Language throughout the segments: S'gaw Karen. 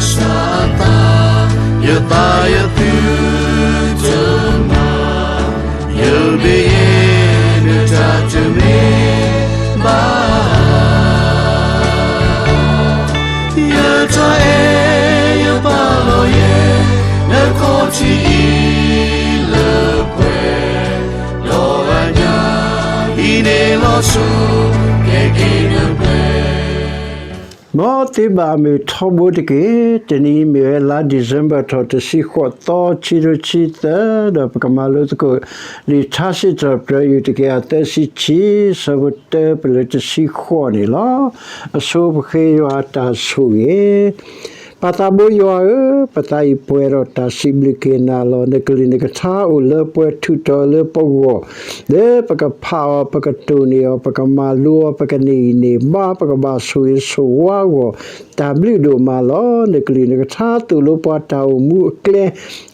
စၢ်အသး, ယသးယသုတမၤ, ယမ့ၢ်ယဲ နတၢ်တမ့ၢ်ဘၣ်. ယတၢ်အဲၣ်ယပာ်လီၤယဲ နခီၣ်ထံးအံၤလၢပှဲၤ, ဒီးအညၣ်အံၤန့ၣ်လီၤစိၤ ကဲက့ၤနပှဲၤ မ်သုဘၣ်မုာ်ထီဘိတက့ၢ်. တနံၤအံၤမ့ၢ်ဝဲလါ December ထီၣ်တဆံဃိးသီ ခံကထိခံဆံသၢ, ဒီးပကမၤလိသကိး လံာ်ထါစံးထီၣ်ပတြၢၤ ယူၢ်တကယၤသၢဆံခံ, ဆၢဖိတၢပလၢတဆံဃိးန့ၣ်လီၤ. အဆိပဃ့ယွၤတၢ်ဆိၣ်ဂ့ၤ. ပၢ်သးဘိယွၤဧၢ, ပသးအံၤပှဲၤဒီးတၢ်စံးဘျုးက့ၤနၤလီၤ. နကလုၢ်နကထါအိၣ်လၢပှဲၤ ထုးထီၣ်လၢပဂီၢ်, လၢပကဖးအီၤ, ပကတိၢ်န့ၢ်အီၤ, ပကမၤလိအီၤ, ပကန့ၢ်ဂံၢ်န့ၢ်ဘါ, ပကဘၣ်ဆိၣ်ဂ့ၤဆိၣ်ဝါအဂီၢ်, တၢ်ဘျုးဒိၣ်မးလီၤ. နကလုၢ်နကထါသိၣ်လိပှၤတၢ်အိၣ်မူအကျဲ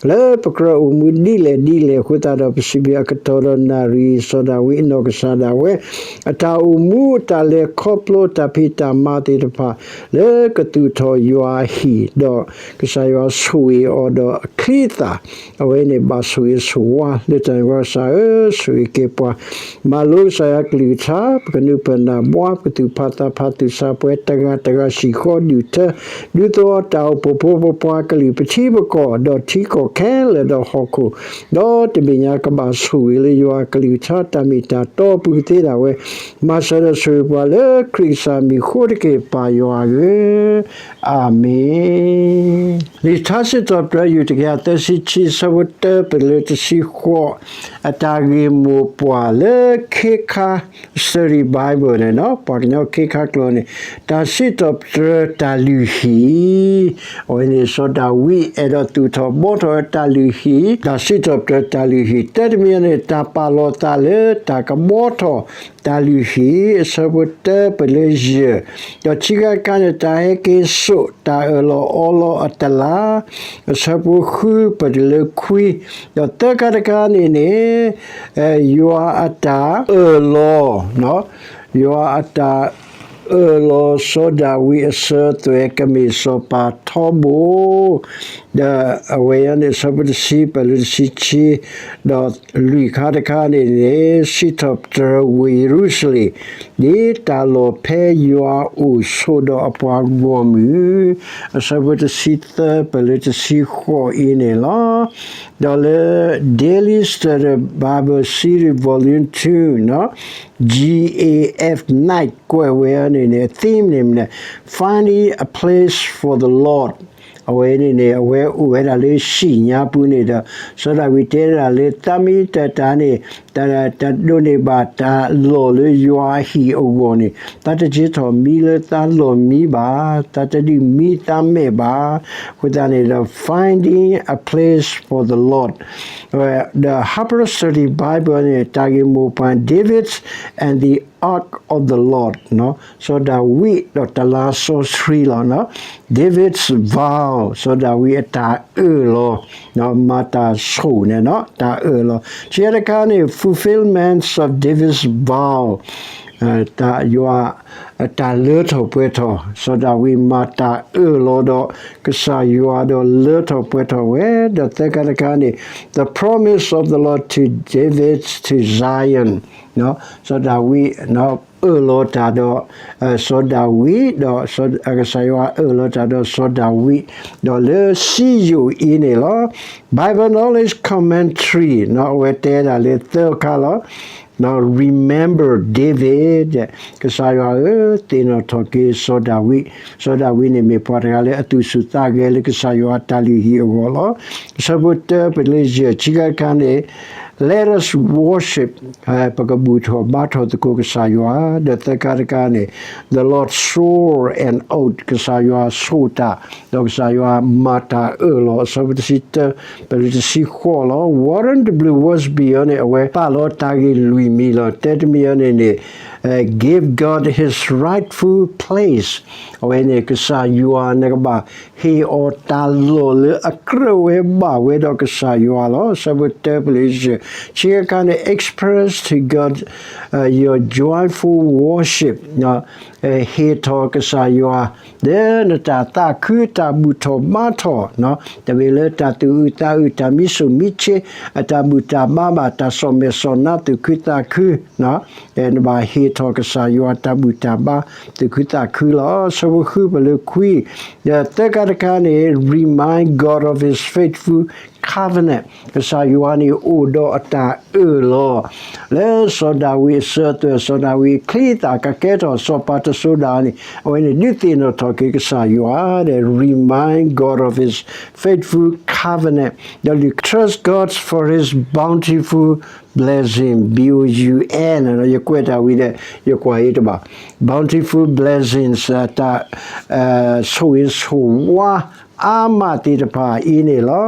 လၢပကြၢးအိၣ်မူဒ်လဲၣ်ဒ်လဲၣ်အဃိသတးဒီး ပစံးဘျုးအကတီၢ်ဒီးနၣ်ရံၣ် စီၤဒၤဝံးအနီၢ်ကစၢ်ဒၣ်ဝဲ အတၢ်အိၣ်မူ အတၢ်လဲၤခီဖျိ တၢ်ဖံးတၢ်မၤသ့ၣ်တဖၣ် လၢကသူၣ်ထီၣ်ယွၤအဟံၣ်, ဒီးကစၢ်ယွၤဆိၣ်ဂ့ၤအီၤဒီးအချံအသၣ်, အဝဲန့ၣ်ဘၣ်ဆိၣ်ဂ့ၤဆိၣ်ဝါလၢတၢ်န့ၣ် ပကစၢ်ဧၢ, ဆိၣ်ဂ့ၤက့ၤပှၤ မၤလိကစၢ်ယွၤကလုၢ်ကထါ, ပကနုာ်ပၢၢ်နၢ်ဘှါ, ပကသူၣ်ဖးသးဖး သူၣ်ဆါပှဲၤ တဂၤတဂၤစံၣ်ဃီဒုၣ်ထၢ ဒ်သိးတၢ်အိၣ်ဖှိၣ်ဖိ ပပှၤကလုာ် ပထံပကီၢ် ဒီးထံကီၢ်ခဲလၢာ်ဒီးဟီၣ်ခိၣ်, ဒီးတဘ့ၣ်ညါကဘၣ်ဆိၣ်ဂ့ၤလၢယွၤကလုၢ်ကထါ တၢ်မ့ၢ်တၢ်တီအပူၤကသ့ဒၣ်ဝဲ, မၤစၢၤဒီးဆိၣ်ဂ့ၤပှၤလၢခရံာ်ကစၢ်မံၤအဃိတက့ၢ် ပၢ်ယွၤဧၢ, အၤမ့ၣ်. လံာ်ထါစံးထီၣ်ပတြၢၤ ယူၢ်တကယၤသၢဆံခံ ဆၢဖိတၢပလၢတဆံဃိး, အတၢ်ဂ့ၢ်မိၢ်ပှၢ်လၢခ့ခါ Study Bible န့ၣ်, ပှၤကညီခ့ခါကျိာ်န့ၣ်, တၢ်စံးထီၣ်ပတြၢၤတၢ်လုၢ်ဟံၣ်, အဝဲန့ၣ် စီၤဒၤဝံးအဲၣ်ဒိးသူၣ်ထီၣ်ဘှီထီၣ်ဝဲတၢ်လုၢ်ဟံၣ်, တၢ်စံးထီၣ်ပတြၢၤတၢ်လုၢ်ဟံၣ် တၢ်တမံၤန့ၣ် တၢ်ပာ်လီၤသးလၢတၢ်ကဘှီထီၣ်တၢ်လုၢ်ဟံၣ်, အဆၢဖိတၢပလၢယဲၢ်, ဒီးခံခါတခါန့ၣ် တၢ်ဟဲက့ၤစိာ်တၢ်အၢၣ်လီၤအီလီၤအတလး, အဆၢဖိဃုပတုၤလၢခွံ, ဒီးသၢခါတခါန့ၣ်န့ၣ် ယွၤအတၢ်အၢၣ်လီၤ, ယွၤအတၢ်အၢၣ်လီၤစီၤဒၤဝံးအစၢၤသွဲၣ်ကမ့ၢ်စီၤပၤထီဘိ, ဒီးအဝဲအံၤန့ၣ် အဆၢဖိတဆံပတုၤလၢတဆံခံ, ဒီးလွံၢ်ခါတခါန့ၣ်န့ၣ် စံးထီၣ်ပတြၢၤဝ့ၢ်ယရူၤၡလ့ၣ် ဒ်တၢ်လီၢ်ဖဲယွၤအိၣ်ဆိးဒီးအပှၤဂီၢ်မုၢ်, အဆၢဖိတဆံသၢပတုၤလၢတဆံဃိးအံၤန့ၣ်လီၤ. ဒီးလၢ Daily Study Bible Series Volume two, G A F Knight ကွဲးဝဲန့ၣ်န့ၣ် အ theme န့ၣ်မ့ၢ် Finding a Place for the Lord. အဝဲန့ၣ်န့ၣ် အဝဲအိၣ်ဝဲဒၣ်လၢဟံၣ်ညါပူၤန့ၣ်ဒီး စီၤဒၤဝံးတဲဒၣ်လၢ သးမ့ၢ်တၢ်တၢ်န့ၣ် တၢ်ဒိးန့ၢ်ဘၣ်တၢ်လီၢ်လၢယွၤအဟံၣ်အဂီၢ်န့ၣ် သးတက့ၤထီၣ်မံလၢသးလီၢ်မံဘၣ်, သးတဒုးမံသးမဲာ်ဘၣ်. အဃိသတးန့ၣ်ဒီး Finding a Place for the Lord, the Harper Study Bible န့ၣ် တၢ်ဂ့ၢ်မိၢ်ပှၢ် David and the Ark of the Lord, စီၤဒၤဝံးဒီးတလါစီဆှံလီၤ. David's vow, စီၤဒၤဝံးအတၢ်အၢၣ်လီၤ, မၤတၢ်ဆိၣ်န့ၣ် တၢ်အၢၣ်လီၤ. ခံခါတခါန့ၣ် fulfillments of David's vow, တၢ်ယွၤအတၢ်လၢထီၣ်ပှဲၤထီၣ်, စီၤဒၤဝံးမၤတၢ်အၢၣ်လီၤဒီးကစၢ်ယွၤဒီးလၢထီၣ်ပှဲၤထီၣ်ဝဲ, ဒီးသၢခါတခါန့ၣ် the promise of the Lord to David to Zion, စီၤဒၤဝံး အၢၣ်လီၤတၢ်ဒီး စီၤဒၤဝံး ဒီးကစၢ်ယွၤအၢၣ်လီၤတၢ်ဒီးစီၤဒၤဝံး ဒီးလၢစံယိၣ်အံၤန့ၣ်လီၤ. Bible Knowledge Commentary အဝဲတဲဒၣ်လၢသၢခါလီၤ. Remember David, ကစၢ်ယွၤဧၢ, သ့ၣ်နီၣ်ထီၣ်က့ၤစီၤဒၤဝံး, စီၤဒၤဝံးန့ၣ်မ့ၢ်ပှၤတဂၤလၢအသူၣ်ဆူၣ်သးဂဲၤလၢကစၢ်ယွၤအတၢ်လုၢ်ဟံၣ်အဂီၢ်လီၤ. အဆၢဖိတၢပတုၤလၢယဲၢ်, ခံခါတခါန့ၣ် Let us worship, ပကဘူၣ်ထီၣ်ဘါထီၣ်သကိးကစၢ်ယွၤ, ဒီးသၢခါတခါန့ၣ် the Lord swore an oath, ကစၢ်ယွၤဆိၣ်တၢ်, ဒီးကစၢ်ယွၤမၤတၢ်အၢၣ်လီၤ, အဆၢဖိတဆံတၢပတုၤလၢတဆံဃိးလီၤ. Warren W. Wiersbe အံၤန့ၣ် အဝဲပာ်လီၤတၢ်ဂ့ၢ်လွံၢ်မံၤလီၤ. တၢတမံၤအံၤန့ၣ်န့ၣ် give God his rightful place, အဝဲန့ၣ် ကစၢ်ယွၤနကဘၣ်ဟ့ၣ်အီၤတၢ်လီၢ်လၢအကြၢးဝဲဘၣ်ဝဲဒီးကစၢ်ယွၤလီၤ. အဆၢဖိတၢပတုၤလၢယဲၢ်, ခံခါတခါန့ၣ် express to God your joyful worship, ဟ့ၣ်ထီၣ်ကစၢ်ယွၤ လၢနတၢ်သးခု တၢ်ဘူၣ်ထီၣ်ဘါထီၣ်, တမ့ၢ်လၢတၢ်သူၣ်အုးသးအုး တၢ်မံဆူၣ်မံဆ့ အတၢ်ဘူၣ်တၢ်ဘါဘၣ် တၢ်စီၣ်မဲာ်စီၣ်နါ သူၣ်ခုသးခု, နဘၣ်ဟ့ၣ်ထီၣ်ကစၢ်ယွၤ တၢ်ဘူၣ်တၢ်ဘါ သူၣ်ခုသးခုလီၤ. ဆၢဖိဃု ပလၢခွံ, ဒီးသၢခါတခါန့ၣ် remind God of his faithful covenant, ကစၢ်ယွၤန့ၣ်အိၣ်ဒီးအတၢ်အၢၣ်လီၤ လၢစီၤဒၤဝံးအစၢၤအသွဲၣ် စီၤဒၤဝံးအချံအသၣ် ကကဲထီၣ်စီၤပၤတစိၤဒၣ်န့ၣ် အဝဲန့ၣ်ဒုးသ့ၣ်နီၣ်ထီၣ်က့ၤကစၢ်ယွၤဒီး remind God of his faithful covenant, ဒီး trust God for his bountiful blessing, B O U N, ယကွဲးတၢ်ဝံၤဒီး ယကွၢ်အံၤတဘၣ်, bountiful blessings, တၢ် ဆိၣ်ဂ့ၤဆိၣ်ဝါ အါမးသ့ၣ်တဖၣ်အံၤန့ၣ်လီၤ.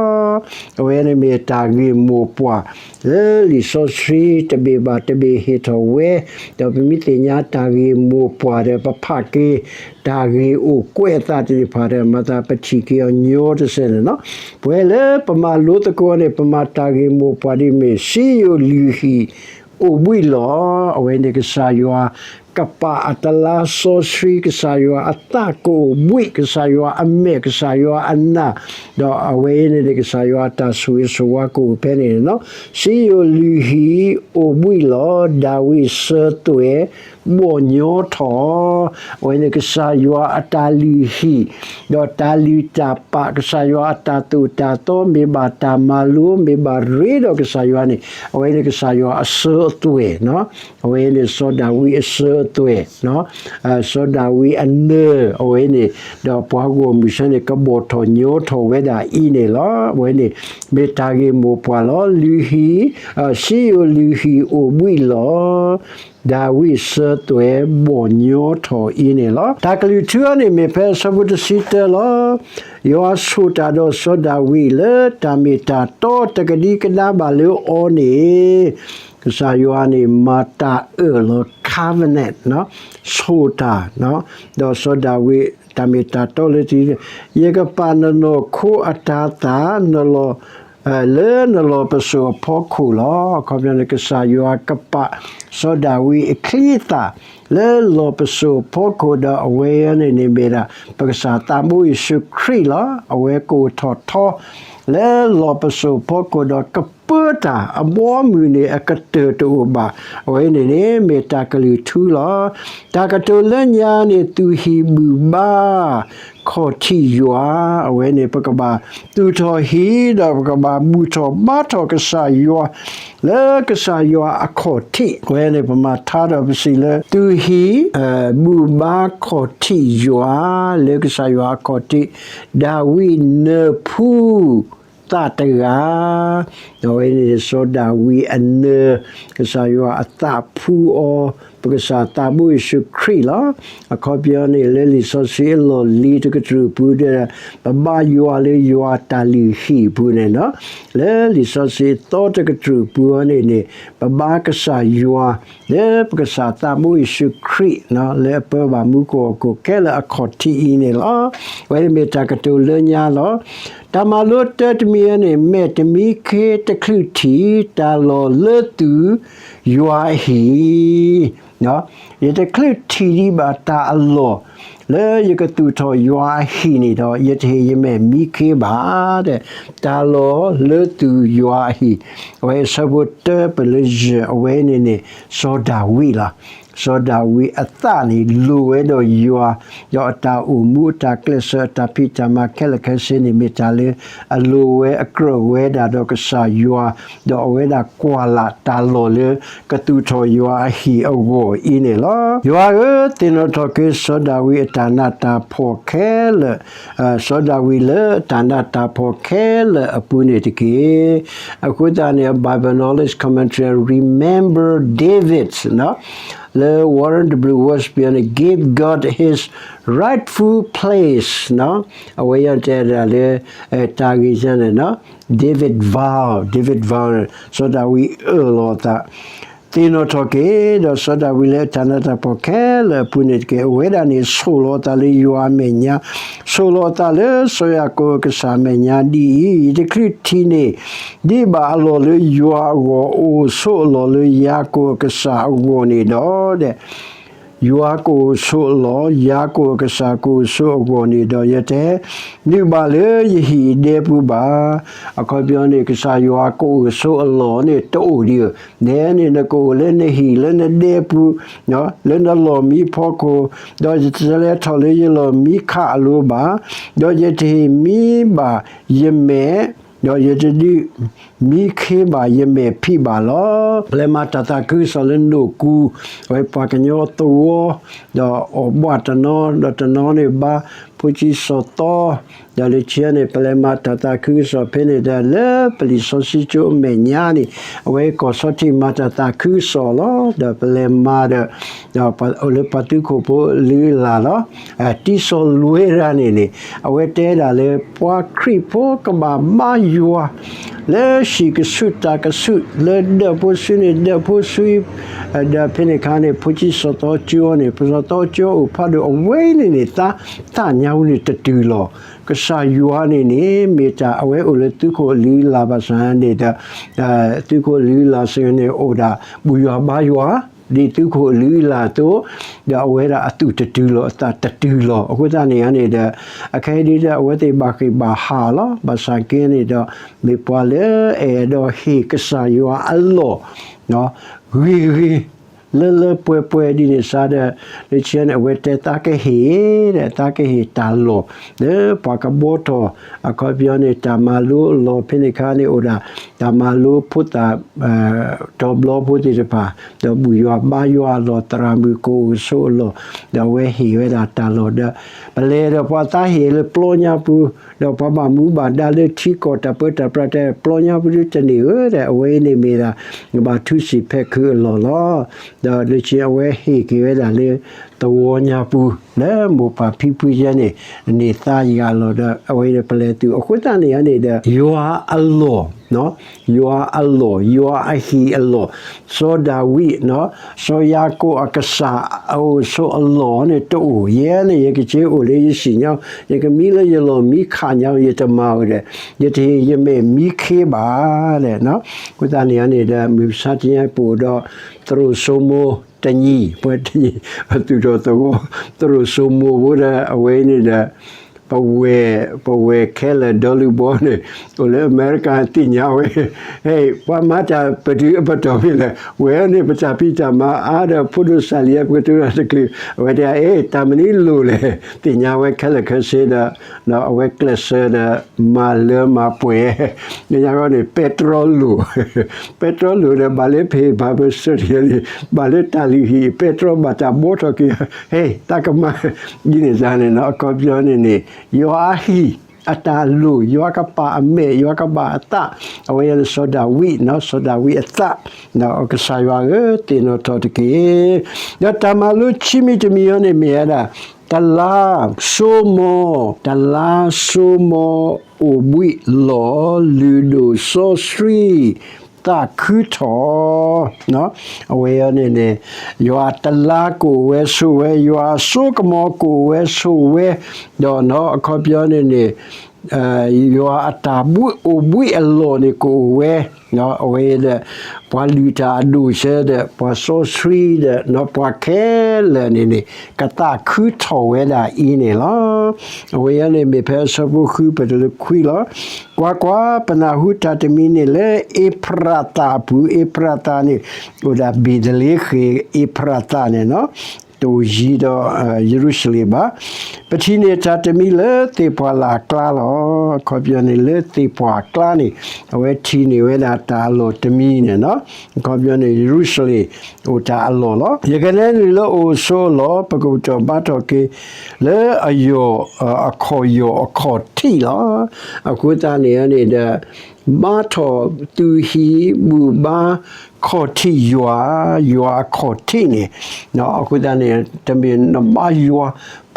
အဝဲန့ၣ်မ့ၢ်တၢ်ဂ့ၢ်မိၢ်ပှၢ် လၢလံာ်စီဆှံတဘ့ၣ်ဘၣ်တဘ့ၣ်ဟ့ၣ်ထီၣ်ဝဲ, ဒီးပမ့ၢ်သ့ၣ်ညါတၢ်ဂ့ၢ်မိၢ်ပှၢ်ဒီး ပဖးက့ၤ တၢ်ဂ့ၢ်အိၣ်ကွဲးအသးသ့ၣ်တဖၣ်ဒီး မၤသးပထံၣ်က့ၤအီၤညီတစဲးန့ၣ်လီၤ. ပဝဲလၢပမၤလိသကိးန့ၣ် ပမၤတၢ်ဂ့ၢ်မိၢ်ပှၢ်ဒ်မ့ၢ် စံယိၣ်လုၢ်ဟံၣ် အိၣ်ဘှံးလီၤ. အဝဲန့ၣ်ကစၢ်ယွၤကပာ်အတလါစီဆှံ, ကစၢ်ယွၤအသးကအိၣ်ဘှံး, ကစၢ်ယွၤအမဲာ်, ကစၢ်ယွၤအနၢ်, ဒီးအဝဲအံၤန့ၣ်န့ၣ် ကစၢ်ယွၤအတၢ်ဆိၣ်ဂ့ၤဆိၣ်ဝါကအိၣ်ဖဲန့ၣ်လီၤ. စံယိၣ်လုၢ်ဟံၣ်အိၣ်ဘှံးလီၤ. ဒၤဝံးစၢၤသွဲၣ်ဘီၣ်ညီထီၣ်, အဝဲန့ၣ်ကစၢ်ယွၤအတၢ်လုၢ်ဟံၣ် ဒီးတၢ်လုၢ်တၢ်ပာ် ကစၢ်ယွၤအတၢ်သိၣ်တၢ်သီ မ့ၢ်ဘၣ်တၢ်မၤလိ မ့ၢ်ဘၣ်ရ့ဒီးကစၢ်ယွၤန့ၣ် အဝဲန့ၣ်ကစၢ်ယွၤအစၢၤအသွဲၣ်, အဝဲန့ၣ်စီၤဒၤဝံးအစၢၤအသွဲၣ်, စီၤဒၤဝံးအနၢၤ အဝဲန့ၣ် ဒီးပှၤဂီၢ်မုၢ်ဆၢန့ၣ် ကဘီၣ်ထီၣ်ညီထီၣ်ဝဲဒၣ်အံၤန့ၣ်လီၤ. အဝဲန့ၣ်မ့ၢ်တၢ်ဂ့ၢ်မိၢ်ပှၢ်လီၤ. လုၢ်ဟံၣ်, စံယိၣ်လုၢ်ဟံၣ်အိၣ်ဘှံးလီၤ. ဒၤဝံးစၢၤသွဲၣ်ဘီၣ်ညီထီၣ်အံၤန့ၣ်လီၤ. တၢ်ကလုၢ်ထူအံၤန့ၣ် မ့ၢ်ဖဲအဆၢဖိတဆံတၢလီၤ. ယွၤဆိၣ်တၢ်ဒီးစီၤဒၤဝံးလၢတၢ်မ့ၢ်တၢ်တီတကဒံကဒါဘၣ်လၢအီၤန့ၣ် ကစၢ်ယွၤန့ၣ်မၤတၢ်အၢၣ်လီၤ covenant, ဆိၣ်တၢ်, ဒီးစီၤဒၤဝံးတၢ်မ့ၢ်တၢ်တီလၢတ, ယကပာ်နနီၢ်ခိအတၤသၣ် လၢနလီၢ်ပစိာ်အဖီခိၣ်လီၤ. အခီပညီန့ၣ် ကစၢ်ယွၤကပာ်စီၤဒၤဝံးအချံအသၣ် လၢလီၢ်ပစိာ်အဖီခိၣ်ဒီး အဝဲအံၤန့ၣ်န့ၣ်မ့ၢ်ဒၣ် ပကစၢ်သးဘိယ့ၣ်ၡူးခရံာ်လီၤ. အဝဲကအိၣ်ထီၣ်ထီ လၢလီၢ်ပစိာ်အဖီခိၣ်ဒီး ကပၢတၢ်အဘီအမုၢ်န့ၣ် အကတၢၢ်တအိၣ်ဘၣ်. အဝဲန့ၣ်န့ၣ် မ့ၢ်တၢ်ကလုၢ်ထူလီၤ. တၢ်ကတိၤလၢညါန့ၣ် သူၣ်ဟံၣ်ဘူၣ်ဘါ ခီၣ်ထံးယွၤ, အဝဲန့ၣ် ပကဘၣ်သူၣ်ထီၣ်ဟံၣ် ဒီးပကဘၣ်ဘူၣ်ထီၣ်ဘါထီၣ်ကစၢ်ယွၤ လၢကစၢ်ယွၤအခီၣ်ထံး. အဝဲန့ၣ် ပမၤထါဒီးပစံးလၢ သူၣ်ဟံၣ် ဘူၣ်ဘါခီၣ်ထံးယွၤ လၢကစၢ်ယွၤအခီၣ်ထံး, ဒၤဝံးနၢၤဖှူ သးတဂၤ, အဝဲန့ၣ် စီၤဒၤဝံးအနၢၤ, ကစၢ်ယွၤအသးဖှူအီၤ, ပကစၢ်သးဘိယ့ၣ်ၡူးခရံာ်လီၤ. အခီပညီန့ၣ် လၢလံာ်စီဆှံအလီၢ်လံၤတကတြူၢ်ပူၤဒီး ပဘါယွၤလၢယွၤတၢ်လုၢ်ဟံၣ်ပူၤန့ၣ်လီၤ. လၢလံာ်စီဆှံအသီတကတြူၢ်ပူၤအံၤန့ၣ်န့ၣ် ပဘါကစၢ်ယွၤ လၢပကစၢ်သးဘိယ့ၣ်ၡူးခရံာ် လၢအပၢဘၣ်မူကီၢ်အခိၣ်ခဲလၢာ်အခီၣ်ထံးအံၤန့ၣ်လီၤ. အဝဲန့ၣ်မ့ၢ်တၢ်ကတိၤလၢညါလီၤ. တၢ်မၤလိတၢတမံၤအံၤန့ၣ် မဲာ်တမံခ့တချုးထံၣ် တၢ်လီၢ်လၢသူၣ်ယွၤအဟံၣ်, ယတချုးထံၣ်ဒံးဘၣ်တၢ်အလီၢ် လၢယကသူၣ်ထီၣ်ယွၤအဟံၣ်န့ၣ်ဒီး ယတဟ့ၣ်ယမဲာ်မံခ့ဘၣ်ဒီး တၢ်လီၢ်လၢသူၣ်ယွၤအဟံၣ်. အဝဲအဆၢဖိတၢပလၢယဲၢ် အဝဲန့ၣ်န့ၣ် စီၤဒၤဝံးလီၤ. စီၤဒၤဝံးအသးန့ၣ် လိၤဝဲဒီးယွၤ, ဒီးအတၢ်အိၣ်မူ အတၢ်ကျဲးစၢး အတၢ်ဖံးတၢ်မၤခဲလၢာ်ခဲဆ့န့ၣ် မ့ၢ်တၢ်လၢအလိၤဝဲ အကြၢးဝဲဒၣ်ဒီးကစၢ်ယွၤ, ဒီးအဝဲဒၣ်ကွၢ်လၢ်တၢ်လီၢ်လၢ ကသူၣ်ထီၣ်ယွၤအဟံၣ်အဂီၢ်အံၤန့ၣ်လီၤ. ယွၤဧၢ, သ့ၣ်နီၣ်ထီၣ်က့ၤစီၤဒၤဝံးအတၢ်နးတၢ်ဖှီၣ်ခဲလၢာ်, စီၤဒၤဝံးလၢတၢ်နးတၢ်ဖှီၣ်ခဲလၢာ်အပူၤန့ၣ်တက့ၢ်. အဃိသတးန့ၣ် Bible Knowledge Commentary Remember David လၢ Warren W. Wiersbe န့ၣ် give God his rightful place အဝဲယတဲဒၣ်လၢ တၢ်ဂ့ၢ်န့ၣ် David vow, David vow စီၤဒၤဝံးအၢၣ်လီၤအသး သ့ၣ်နီၣ်ထီၣ်က့ၤ ဒီးစီၤဒၤဝံးလၢတၢ်နးတၢ်ဖှီၣ်ခဲလၢာ်အပူၤန့ၣ်တက့ၢ်. အဝဲဒၣ်န့ၣ် ဆိၣ်လီၤအသးလၢယွၤအမဲာ်ညါ, ဆိၣ်လီၤအသးလၢစီၤယၤကိာ်အကစၢ်အမဲာ်ညါဒ်အံၤ, ယတချုးထံၣ်န့ၢ်ဒံးဘၣ်အလီၢ်လၢယွၤအဂီၢ်, အိၣ်ဆိးအလီၢ်လၢယၤကိာ်အကစၢ်အဂီၢ်န့ၣ်ဒီး, ဒီး ယွၤကအိၣ်ဆိးအလီၢ်, ယၤကိာ်အကစၢ်ကအိၣ်ဆိးအဂီၢ်န့ၣ်ဒီး ယတဟဲနုာ်ဘၣ်လၢယဟံၣ်အဒဲပူၤဘၣ်. အခီပညီန့ၣ် ကစၢ်ယွၤကအိၣ်ဆိးအလီၢ်န့ၣ် တအိၣ်ဒံးဧၢ, နဲန့ၣ် နကအိၣ်လၢနဟံၣ်လၢနဒဲပူၤ, လၢနလီၢ်မံဖီခိၣ်, ဒီးယတလဲၤထီၣ်လၢယလီၢ်မံခးအလိၤဘၣ်, ဒီးယတဟ့ၣ်မံဘၣ်ယမဲာ်, ဒီးယတဒုးမံခ့ဘၣ်ယမဲာ်ဖံးဘၣ်လီၤ. ပလဲၤမၤတၢ်သးခုကစီၣ်လၢနိၣ်ကူ, အဝဲပှၤကညီသဝီ, ဒီးအီၣ်ဘှးတနီၤ, ဒီးတနီၤန့ၣ်ဘါဖိဆံးစီၤသီ, ဒီးလၢခံန့ၣ် ပလဲၤမၤတၢ်သးခုကစီၣ်ဖဲန့ၣ်ဒီး လၢပလံာ်စီဆှံကၠိအမဲာ်ညါန့ၣ် အဝဲကီၢ်ဆီထံးမၤတၢ်သးခုကစီၣ်လီၤ. ဒီးပလဲၤမၤဒီး ဒီးအိၣ်လၢပှၤသုးခိၣ်ဖိအလုၢ်အလၢ်လီၤ. တံစီၤလွဲရၤန့ၣ်န့ၣ် အဝဲတဲဒၣ်လၢပှၤခရံာ်ဖိကဘၣ်ဘါယွၤ လၢဟံၣ်ကဆူးတၢ်ကဆူး လၢဒၢးဖိဆူန့ၣ်ဒၢးဖိဆူ, ဒီးဖဲန့ၣ်အခါန့ၣ် ဖိဆံးစီၤသီကၠိန့ၣ် ဖိစီၤသီကၠိအိၣ်ဖးဒိၣ်အဝဲအံၤန့ၣ်န့ၣ် သးသးညါဝဲန့ၣ်တတုၤလီၤ. ကစၢ်ယွၤန့ၣ်န့ၣ် မ့ၢ်တၢ်အဝဲအိၣ်လၢသုးခိၣ်အလုၢ်အလၢ်ဘၣ်ဆၣ်န့ၣ်ဒီး သုးခိၣ်အလုၢ်အလၢ်စ့ၢ်ကီးန့ၣ် အိၣ်ဒၣ်ဘူၣ်ယွၤဘါယွၤ ဒ်သုးခိၣ်အလုၢ်အလၢ်အသိး, ဒီးအဝဲဒၣ်အသူၣ်တတုၤလီၤ အသးတတုၤလီၤ. အဃိသတးန့ၣ်န့ၣ်ဒီး အခဲအံၤဒ်ဒီး အဝဲသ့ၣ်ဘၣ်ဃ့ၢ်ဘၣ်ဟးလီၤ. ဘၣ်ဆၣ်က့န့ၣ်ဒီး မ့ၢ်ပှၤလၢအအဲၣ်ဒိးဟ့ၣ်ကစၢ်ယွၤအလီၢ် ဂ့ၤဂ့ၤ လၢလၢပှဲၤပှဲၤဒ်န့ၣ်စ့ၢ်ဒီး လၢခံန့ၣ် အဝဲတဲသးကဟ့ၣ်ဒီး သးကဟ့ၣ်တၢ်လီၢ် လၢပှၤကဘှီထီၣ် အခီပညီန့ၣ် တၢ်မၤလိအလီၢ်ဖဲန့ၣ်အခါန့ၣ် အိၣ်ဒၣ် တၢ်မၤလိဖိသၣ် တီၤဘျီဖိသ့ၣ်တဖၣ် ဒီးဘူၣ်ယွၤဘါယွၤအလီၢ် သရၣ်မုၣ်ကအိၣ်ဆိးအလီၢ် ဒီးအဝဲဟ့ၣ်ဝဲဒၣ်တၢ်လီၢ်ဒီး ပလဲၤဒီးပှၤသးဟ့ၣ်လၢပျီညါပူၤ ဒီးပှၤဘၣ်မူဘၣ်ဒါလၢထံကီၢ်တၢ်ပၢတၢ်ပြးတဲပျီညါပူၤဒ်တန့ၢ်ဧၢဒီး အဝဲအံၤန့ၣ်မ့ၢ်ဒၣ် ဘၣ်ထုးစံာ်ဖဲခုးအလီၢ်လီၤ. ဒီးလၢခံအဝဲဟ့ၣ်က့ၤဝဲဒၣ်လၢ သဝီညါပူၤ လၢမိၢ်ပၢ်ဖံဖုယဲန့ၣ် န့ၢ်သါယဂၤအလီၢ်ဒီး အဝဲအံၤဒီးပလဲၤသုး အဃိသတးန့ၣ်န့ၣ်ဒီး ယွၤအလီၢ် ယွၤအလီၢ် ယွၤအဟံၣ်အလီၢ် စီၤဒၤဝံး စီၤယၤကိာ်အကစၢ်အအိၣ်ဆိးအလီၢ်န့ၣ်တအိၣ်, ယဲန့ၣ် ယကက့ၤအိၣ်လၢယဟံၣ်ညါ, ယကမံလၢယလီၢ်မံခးညါ ယတမၤဝဲဒီး ယတဟ့ၣ်ယမဲာ်မံခ့ဘၣ်ဒီး အဃိသတးန့ၣ်န့ၣ်ဒီး မုၢ်မဆါတနံၤပအိၣ်ဒီး သရိာ်စိမိၤတနံၤ ပှဲၤတနံၤ ပသူၣ်ထီၣ်သဝီ သရိာ်စိမိၤဖိဒီး အဝဲအံၤန့ၣ်ဒီး ပဝဲၢ် ပဝဲၢ်ခဲလၢာ်ဒီလုၢ်ဘီန့ၣ် အိၣ်လၢအမဲရကၤသ့ၣ်ညါဝဲ, ဟဲ ပှၤမၤတၢ်ပတုာ်အပတီၢ်ဖဲလဲၣ်, ဝဲန့ၣ်ပတၢ်ဖံးတၢ်မၤအါဒီး ဖိဒိၣ်စၢ်လံၤအပကတိၤတၢ်တချုး အဝဲတဲ အ့ တၢ်မနုၤလိၣ်လဲၣ်, သ့ၣ်ညါဝဲခဲလၢာ်ခဲဆ့ဒီး အဝဲကျဲးစၢးဒီး မၤလၢမၤပှဲၤ ညါဃီန့ၣ် ပဲတြီလိၣ် ပဲတြီလိၣ်ဒီး ဘၣ်လၢဖဲးဘၣ်ပစၢၢ်တယၤလံ, ဘၣ်လၢတၢ်လုၢ်ဟံၣ် ပဲတြီဘၣ်တၢ်ဘှီထီၣ်က့ၤ ဟဲ တၢ်ကမၤ ဒ်န့ၣ်စ့ၢ်န့ၣ် အခီပညီန့ၣ်န့ၣ် ယွၤအဟံၣ် အတၢ်လိၣ် ယွၤကပာ်အမဲာ် ယွၤကဘၣ်အသး အဝဲယၤန့ၣ် စီၤဒၤဝံး စီၤဒၤဝံးအသး ကစၢ်ယွၤဧၢ သ့ၣ်နီၣ်ထီၣ်တက့ၢ်. ဒီးတၢ်မၤလိခံမံၤတမံၤအံၤန့ၣ်မ့ၢ်ဝဲဒၣ် တလါစိမိၤ, တလါစိမိၤအိၣ်ဘှံးလီၢ် လုၢ်ဒိၣ်စီဆှံ သးခုထီၣ် အဝဲအံၤန့ၣ်န့ၣ် ယွၤတလါကအိၣ်ဝဲဆိးဝဲ, ယွၤအစိကမီၤကအိၣ်ဝဲဆိးဝဲ, ဒီးအခီပညီန့ၣ်န့ၣ် ယွၤအတၢ်ဘှံးအိၣ်ဘှံးအလီၢ်န့ၣ်ကအိၣ်ဝဲ, အဝဲဒီး ပှၤလုၢ်တၢ်အဒိၣ်စဲဒီး ပှၤစီဆှံဒီး ပှၤခဲလၢာ်န့ၣ်န့ၣ် ကသးခုထီၣ်ဝဲဒၣ်အံၤန့ၣ်လီၤ. အဝဲအံၤန့ၣ်မ့ၢ်ဖဲအဆၢဖိဃုပတုၤလၢခွံလီၤ. ကွၢ်ကွၢ်, ပနၢ်ဟူတၢ်တမံၤန့ၣ်လၢအ့ဖရသးအပူၤ, အ့ဖရသးန့ၣ် အိၣ်ဒၣ်ဘ့ၣ်သလ့ဃ့ၣ် အ့ဖရသးန့ၣ် တအိၣ်ယံၤဒီးယရူၤၡလ့ၣ်ဘၣ်. ပထံၣ်န့ၢ်တၢ်တမံၤလၢသ့ၣ်ပှၢ်လၢ်အကျါလီၤ. အခီပညီန့ၣ်လၢသ့ၣ်ပှၢ်အကျါန့ၣ် အဝဲထံၣ်န့ၢ်ဝဲဒၣ်တၢ်အလီၢ်တမံၤန့ၣ်လီၤ. အခီပညီန့ၣ် ယရူၤၡလ့ၣ်အိၣ်တၢ်အလီၢ်လီၤ. ယကလဲၤနုာ်လၢအအိၣ်ဆိးအလီၢ်, ပကဘူၣ်ထီၣ်ဘါထီၣ်က့ၤ လၢအယီၢ် အခီၣ်ယီၢ်အခီၣ်ထံးလီၤ. အဃိသတးန့ၣ်န့ၣ်ဒီး ဘါထီၣ်သူၣ်ဟံၣ်ဘူၣ်ဘါခီၣ်ထံးယွၤ, ယွၤအခီၣ်ထံးန့ၣ် အဃိသတးန့ၣ် တမ့ၢ်နဘါယွၤ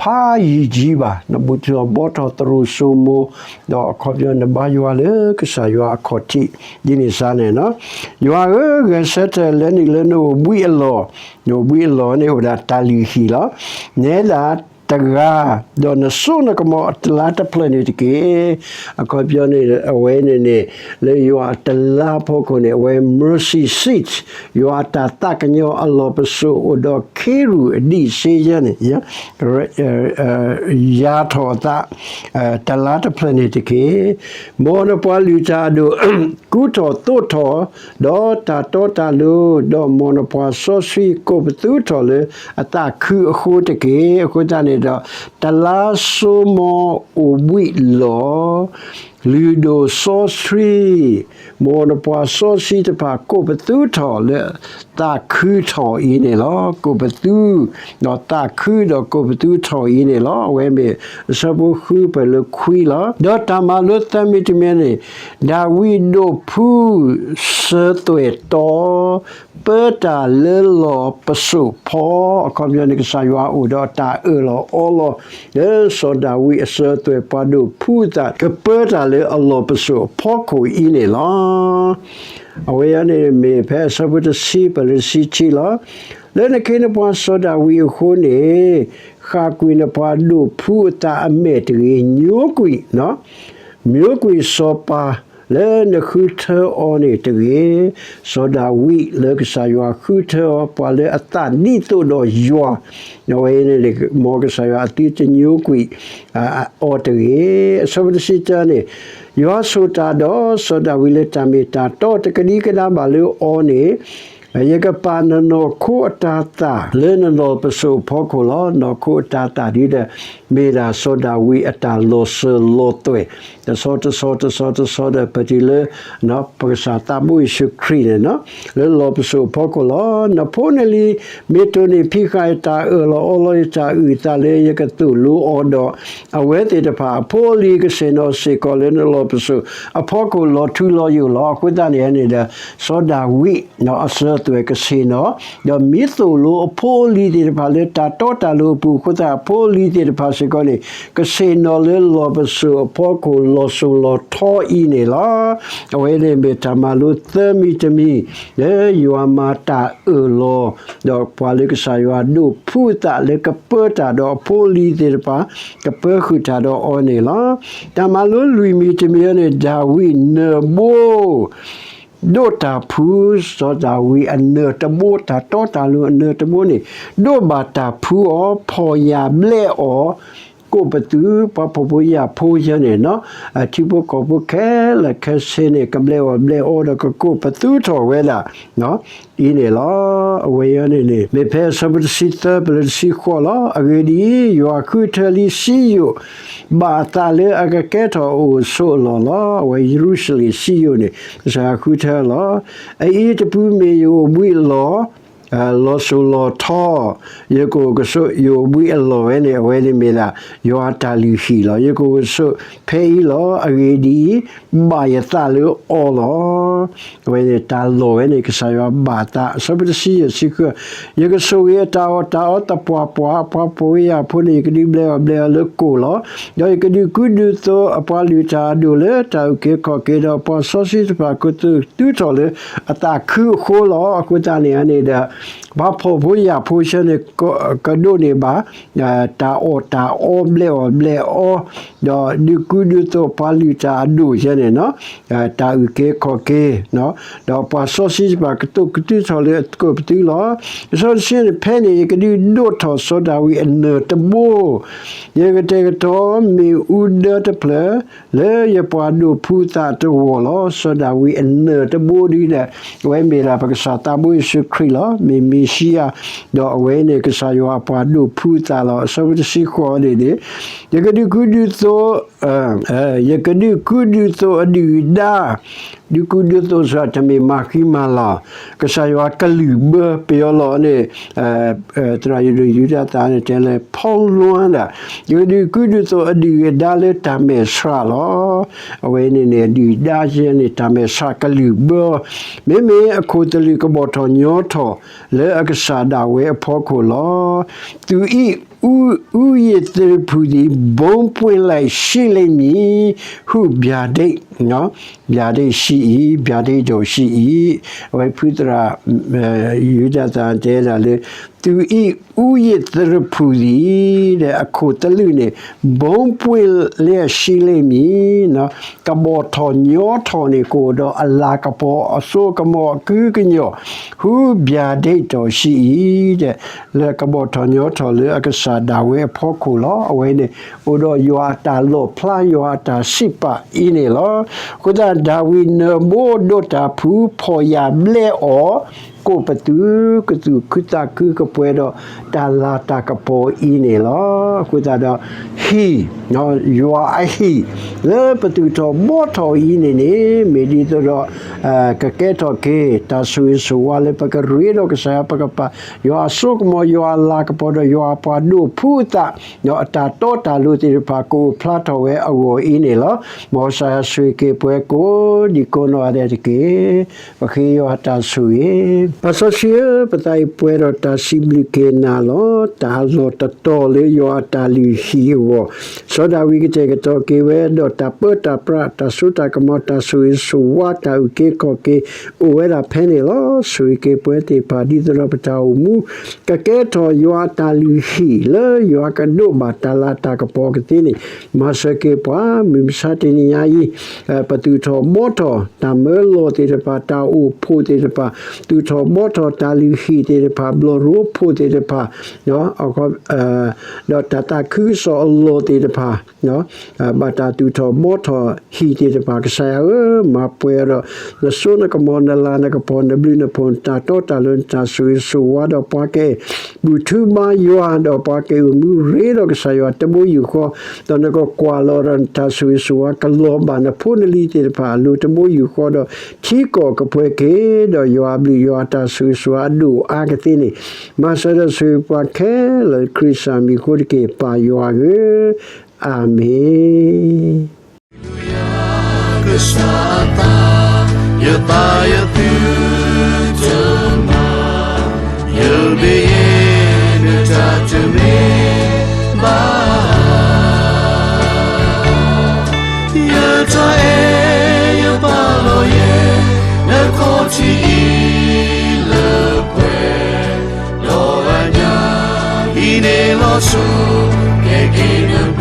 ဖးယံာ်ယံာ်ဘၣ်, နဘူၣ်ထီၣ်ဘါထီၣ်သရိာ်စိမိၤ, ဒီးအခီပညီနဘါယွၤလၢကစၢ်ယွၤအခီၣ်ထံး ဒ်န့ၣ်စ့ၢ်န့ၣ်လီၤ. ယွၤဧၢ, ဂဲၤဆၢထၢၣ်လဲၤနုာ်လၢနအိၣ်ဘှံးအလီၢ်, နအိၣ်ဘှံးအလီၢ်န့ၣ်အိၣ်ဒၣ်တၢ်လုၢ်ဟံၣ်လီၤ. နဲဒၣ် တဂၤ, ဒီးနစိနကမီၤအတလါတဖျၢၣ်န့ၣ်တက့ၢ်. အခီပညီန့ၣ် အဝဲန့ၣ်န့ၣ် လၢယွၤအတလါဖီခိၣ်န့ၣ် အဝဲ mercy seat, ယွၤအတၢ်သးကညီၤအလီၢ်ပစိာ်အိၣ်ဒီးခ့ရူၣ်အဒံးစ့ယဲန့ၣ် ယါထီၣ်အသး တလါတဖျၢၣ်န့ၣ်တက့ၢ်. မ်နပှၤလုၢ်တၢ်အဒိၣ် ကူထီၣ်သိးထီၣ်, ဒီးတၢ်တီတၢ်လိၤ, ဒီးမ်နပှၤစီဆှံကိးပသူထီၣ်လၢအသးခုအဃိတက့ၢ်. အဃိသတးန့ၣ်ဒီး တလါစိၤမီၤအိၣ်ဘှံးလီၤ. လုၢ်ဒိၣ်စီဆှံ, မ်နပှၤစီဆှံတဖၣ်ကိးပသူထီၣ်လၢသးခုထီၣ်အံၤန့ၣ်လီၤ. ကိးပသူ, ဒီးသးခုဒီးကိးပသူထီၣ်အံၤန့ၣ်လီၤ. အဝဲမ့ၢ်အဆၢဖိဃုပၢၢ်လၢခွံလီၤ. ဒီးတၢ်မၤလိသၢမံၤတမံၤန့ၣ်, ဒၤဝံးဒိးဖှူစၢၤသွဲၣ်တီ ပၢတၢ်လၢလီၢ်ပစိာ်ဖီ, အခီပညီန့ၣ် ကစၢ်ယွၤအိၣ်ဒီးတၢ်အၢၣ်လီၤအီလီၤ လၢစီၤဒၤဝံးအစၢၤသွဲၣ်ပှၤဒိးဖှူသး ကပၢတၢ်လၢအလီၢ်ပစိာ်အဖီခိၣ်အံၤန့ၣ်လီၤ. အဝဲအံၤန့ၣ်မ့ၢ်ဖဲအဆၢဖိတဆံပၢၢ်လၢတဆံခံလီၤ. လၢနခ့နပှၤစီၤဒၤဝံးအဃိန့ၣ်, ဃၣ်ကွံာ်နပှၤဒိးဖှူအသးအမဲာ်တဂ့ၤ, ညိကွံာ် ညိကွံာ်စီၤပၤလၢနဃုထၢအီၤန့ၣ်တဂ့ၤ. စီၤဒၤဝံးလၢကစၢ်ယွၤဃုထၢအီၤ ပှၤလၢအသးဒ်သိးဒီးယွၤ, အဝဲန့ၣ် မ်ကစၢ်ယွၤအသုတညိကွံာ်အီၤတဂ့ၤ. အဆၢဖိတဆံတၢန့ၣ်, ယွၤဆိၣ်တၢ်ဒီးစီၤဒၤဝံးလၢတၢ်မ့ၢ်တၢ်တီတကဒံကဒါဘၣ်လၢအီၤန့ၣ်, ယကပာ်နနီၢ်ခိအတၤသၣ်လၢနလီၢ်ပစိာ်အဖီခိၣ်လီၤ. နီၢ်ခိအတၤသၣ်ဒ်ဒီး မ့ၢ်ဒၣ်စီၤဒၤဝံးအတၢ်လီၤစၢၤလီၤသွဲၣ်, တဆီတဆီတဆီတဆီဒီး ပတုၤလၢ ပကစၢ်သးဘိယ့ၣ်ၡူးခရံာ်န့ၣ် လၢလီၢ်ပစိာ်အဖီခိၣ်လီၤ. နဖိနလံၤမ့ၢ်တိၢ်န့ၢ်ဖံးဃာ်ယတၢ်အၢၣ်လီၤအီလီၤ ယတၢ်အုၣ်အသးလၢယကသိၣ်လိအီၤဒီး, အဝဲသ့ၣ်တဖၣ်အဖိအလံၤကဆ့ၣ်နီၤစ့ၢ်ကီးလၢနလီၢ်ပစိာ်အဖီခိၣ်လီၤထူလီၤယိာ်လီၤ. အဃိသတးန့ၣ်န့ၣ်ဒီး စီၤဒၤဝံး အစၢၤသွဲၣ်ကဆ့ၣ်နီၤ, ဒီးမ့ၢ်သိၣ်လိအဖိအလံၤသ့ၣ်တဖၣ်လၢတၢ်တီတၢ်လိၤအပူၤအဃိသတး အဖိအလံၤသ့ၣ်တဖၣ်စ့ၢ်ကီးန့ၣ် ကဆ့ၣ်နီၤလၢလီၢ်ပစိာ်အဖီခိၣ်လီၤစိၤလီၤထီအံၤန့ၣ်လီၤ. အဝဲန့ၣ်မ့ၢ်တၢ်မၤလိသၢမံၤတမံၤ လၢယွၤမၤတၢ်အၢၣ်လီၤ ဒီးပှၤလၢကစၢ်ယွၤဒိးဖှူအသးလၢကပၢတၢ်ဒီးအဖိအလံၤသ့ၣ်တဖၣ် ကပၢဃုာ်တၢ်ဒီးအီၤန့ၣ်လီၤ. တၢ်မၤလိလွံၢ်မံၤတမံၤန့ၣ် ဒၤဝံးနၢၤဘိ ဒိးတၢ်ဖှူ, စီၤဒၤဝံးအနၢၤတဘိ တၢ်တီတၢ်လိၤအနၢၤတဘိန့ၣ် ဒိးဘၣ်တၢ်ဖှူအီၤ ဖီၣ်ယာ်ဘျဲးအီၤ ကိးပသူ ပှၤဖှီၣ်ဖိယာ်ဖိယဲန့ၣ် ထံဖိကီၢ်ဖိခဲလၢာ်ခဲဆ့န့ၣ် ကဘျဲးအီၣ်ဘျဲးအီဒီးကကိးပသူထီၣ်ဝဲဒၣ် အံၤန့ၣ်လီၤ. အဝဲအံၤန့ၣ်န့ၣ် မ့ၢ်ဖဲအဆၢဖိတဆံသၢပၢၢ်လၢတဆံဃိးလီၤ. အဂ့ၢ်ဒ်အံၤ, ယွၤဃုထၢလံစံယိၣ် ဘၣ်အသးလၢအကကဲထီၣ်အအိၣ်အဆိးအလီၢ်လီၤ. အဝဲယရူၤၡလ့ၣ်စံယိၣ်န့ၣ် ကစၢ်ယွၤဃုထၢလီၤ. အအံၤတပူၤမ့ၢ်ယအိၣ်ဘှံးအလီၢ် လီၤစိၤလီၤထီ, ယကအိၣ်ကဆိး ယအိၣ်ဘှံးအလီၢ်ဝဲန့ၣ် အဝဲန့ၣ်မ့ၢ်ဒၣ် ယွၤအတၢ်လုၢ်ဟံၣ်လီၤ. ယကအိၣ်ကဆိးဖဲအံၤလီၤ. အဂ့ၢ်ဒ်အံၤ, ဘၣ်ယသးလၢအီၤလီၤ. အဝဲန့ၣ်တၢ်လီၢ်ဝဲန့ၣ် ကစၢ်ယွၤဘၣ်သး အဆၢဖိတဆံယဲၢ်ဆံဃု, ယကဆိၣ်ဂ့ၤအတၢ်အီၣ်တၢ်အီသပှၢ်ပှၢ်, ပှၤဖှီၣ်ဖိယာ်ဖိန့ၣ် ယကဒုးဘျဲးအီၣ်ဘျဲးအီလၢကိၣ်လီၤ. ဒီးယကဒုးကူဒုးသိးအပှၤလုၢ်တၢ်အဒိၣ်လၢတၢ်အုၣ်က့ၤခီၣ်က့ၤ ဒီးပှၤစီဆှံတဖၣ်ကသုးကသုထီၣ်လၢအသးခုအဃိလီၤ. အဃိသတးန့ၣ်န့ၣ်ဒီး ပှၤဖှီၣ်ဖိယာ်ဖိဆၢန့ၣ် ကဒိးန့ၢ်ဘၣ် တၢ်အီၣ်တၢ်အီဘျဲးအီၣ်ဘျဲးအီ, ဒီးဒုးကူဒုးသိးပှၤလုၢ်တၢ်အဒိၣ်ယဲန့ၣ် တၢ်အုၣ်က့ၤခီၣ်က့ၤ, ဒီးပှၤစီဆှံတဖၣ်ကသုးကသုထီၣ်လၢအသကိးပသူလီၤ. အဆၢတဆံန့ၣ် ဖဲန့ၣ် ယကဒုးဒိးထီၣ်စီၤဒၤဝံးအနၢၤတဘိ ယကတဲာ်ကတီၤမ့ၣ်အူဒၢတဖျၢၣ် လၢယပှၤဒိးဖှူသးတဂီၢ်လီၤ. စီၤဒၤဝံးအနၢၤတဘိဒ်ဒီး အဝဲမ့ၢ်ဒၣ်ပကစၢ်သးဘိယ့ၣ်ၡူးခရံာ်လီၤ. မ့ၢ်မ့ၣ်ၡံအၤ, ဒီးအဝဲန့ၣ်ကစၢ်ယွၤအပှၤဒိးဖှူသးလီၤ. အဆၢဖိတဆံဃိးန့ၣ်န့ၣ် ယကဒုးကူဒုးသိး ယကဒုးကူဒုးသိးအဒုၣ်အဒါ, ဒုးကူဒုးသိးစ့ၢ်တမ့ၢ်မၤဃံမၤလၤ, ကစၢ်ယွၤကလုၢ်ဘၢပယီၤလီၤန့ၣ်, သရၣ်ယူဒိၣ်ယူဒၤသၣ်န့ၣ် တဲလၢဖီလွါဒၣ်, ယကဒုးကူဒုးသိးအဒုၣ်အဒါလၢတၢ်မဲာ်ဆှးလီၤ. အဝဲန့ၣ်န့ၣ် အဒုၣ်အဒါယဲန့ၣ် တၢ်မဲာ်ဆှးကလုၢ်ဘၢအီၤ, မ့မ့ၢ်အခိၣ်သလုးကဘီၣ်ထီၣ်ညီထီၣ်လၢအကစၢ်ဒၣ်ဝဲအဖီခိၣ်လီၤ. သူဢံး အူယ့ၣ်သရံၣ်ဖုၣ်ဒံး ဘိးပှ့ၤလဲးရှံလ့မံၤ ဟုၣ်ဗျၢဒိတ် ဗျၢဒိတ်ရှံအံၤ, ဗျၢဒိတ်ဒီးရှံအံၤ, အဝဲဖုသရၣ် ယူဒၤသၣ်တဲဒၣ်လၢ သူ့အံၤ ဦးရစ်သရဖူသည် အခိၣ်သလုးန့ၣ် ဘိပှ့ၤလၢအဆံလ့မံၤ, ကဘီၣ်ထီၣ်ညီထီၣ်န့ၣ် ကအိၣ်ဒီးအလၤကပီၤအစိကမီၤအကုကညီၢ် ဟုဗျာဒိတ်တော်ရှိအံၤ လၢကဘီၣ်ထီၣ်ညီထီၣ်လၢအကစၢ်ဒၣ်ဝဲအဖီခိၣ်လီၤ. အဝဲန့ၣ် အိၣ်ဒီးယွၤအတၢ်လီၣ်ဖျါ ယွၤအတၢ်စံးပာ်အံၤန့ၣ်လီၤ. အဃိသတး ဒၤဝံးနၢၤဘိဒိးတၢ်ဖုဖီၣ်ယာ်ဘျဲအီၤ ကိးပသူ ကသူၣ်ခုသးခုကပှဲၤဒီးတၢ်လၤတၢ်ကပီၤအံၤန့ၣ်လီၤ. အဃိသတးဒီး ဟံၣ်, ယွၤအဟံၣ် လၢပသူၣ်ထီၣ်ဘှီထီၣ်အံၤန့ၣ်န့ၣ် မ့ၢ်ဒ်သိးဒီး ကကဲထီၣ်က့ၤ တၢ်ဆိၣ်ဂ့ၤဆိၣ်ဝါလၢပကရ့ဒီးကစၢ်ယွၤ ပကပာ် ယွၤအစိကမီၤ ယွၤအလၤကပီၤဒီးယွၤအပှၤဒိၣ်ဖုအသး ဒီးအတၢ်တီတၢ်လိၤသ့ၣ်တဖၣ် ကအိၣ်ဖျါထီၣ်ဝဲအဂီၢ်အံၤန့ၣ်လီၤ. မ်ကစၢ်ယွၤဆိၣ်ဂ့ၤက့ၤပှၤကိးဒံကိးနီၢ်ဂၤဒဲးတက့ၢ်. ပဃ့ယွၤတၢ်ဆိၣ်ဂ့ၤ, ပၢ်စီဆှံဧၢ, ပသးအံၤပှဲၤဒီးတၢ်စံးဘျုးက့ၤနၤလီၤ. တၢ်အလီၢ်တတီၤလၢယွၤအတၢ်လုၢ်ဟံၣ်အဂီၢ်, စီၤဒၤဝံးကတဲာ်ကတီၤက့ၤဝဲ ဒီးတၢ်ပၢတၢ်ပြး တၢ်စိတၢ်ကမီၤ တၢ်ဆိၣ်ဂ့ၤဆိၣ်ဝါ တၢ်အုၣ်က့ၤခီၣ်က့ၤ အိၣ်ဝဲဒၣ်ဖဲန့ၣ်လီၤ. ဆိၣ်ဂ့ၤက့ၤပှၤသ့ၣ်တဖၣ် ဒ်သိးဒီးပတၢ်အိၣ်မူ ကကဲထီၣ်ယွၤအတၢ်လုၢ်ဟံၣ် လၢယွၤကဒိးဘၣ်တၢ်လၤတၢ်ကပီၤကသ့န့ၣ်, မၤစၢၤက့ၤပှၤ မုၢ်မဆါတနံၤညါအံၤ ပသူၣ်ထီၣ်ဘှီထီၣ်တၢ်မၢလီၢ်သ့ၣ်တဖၣ် တၢ်အိၣ်ဖှိၣ်သ့ၣ်တဖၣ်, သူၣ်ထီၣ်ဘှီထီၣ်တၢ်လုၢ်ဟံၣ်သ့ၣ်တဖၣ် ဘျီၣ်ရိဖှိၣ်သ့ၣ်တဖၣ် ဒီးတၢ်သးခုကစီၣ်အလီၢ်သ့ၣ်တဖၣ် ဘၣ်တၢ်သူၣ်ထီၣ်ဘှီထီၣ်ဟံၣ်သ့ၣ်တဖၣ် ကစၢ်ယွၤဧၢ, မၤပှဲၤအီၤဒီး နစိနကမီၤ နလၤနကပီၤ နဘျုးနဖှိၣ် နတၢ်တီတၢ်လိၤ နတၢ်ဆိၣ်ဂ့ၤဆိၣ်ဝါ ဒီးပှၤကအဲၣ်ဘူၣ်ထုဘါယွၤ ဒီးပှၤကအဲၣ်အိၣ်မူရ့ဒီးကစၢ်ယွၤတဘိယူၢ်ဃီ, ဒီးနကကွၢ်လီၤဒီးနတၢ်ဆိၣ်ဂ့ၤဆိၣ်ဝါ ကလီၤဘၣ်နဖိနလံၤသ့ၣ်တဖၣ်အလိၤတဘိယူၢ်ဃီဒီး ထံကီၢ်ကပှဲၤက့ၤ ဒီးယွၤအဘျုးယွၤအတၢ်ဆိၣ်ဂ့ၤဆိၣ်ဝါအဒိၣ်အါကသ့န့ၣ်, မၤစၢၤဒီးဆိၣ်ဂ့ၤပှၤခဲလၢာ် ခရံာ်စၢ်မံၤအဃိတက့ၢ် ပၢ်ယွၤဧၢ, အၤမ့ၣ်. ကစၢ်အသး ယသးယသုတမၤ, ယဘၣ်ယဲ နတၢ်တမ့ၢ်ဘၣ်. ယတၢ်အဲၣ်ယပာ်လီၤယဲ နခီၣ်ထံးအံၤလၢပှဲၤ ဒီးအညၣ် ဟံးန့ၢ်လီၤဆိ ကဲက့ၤန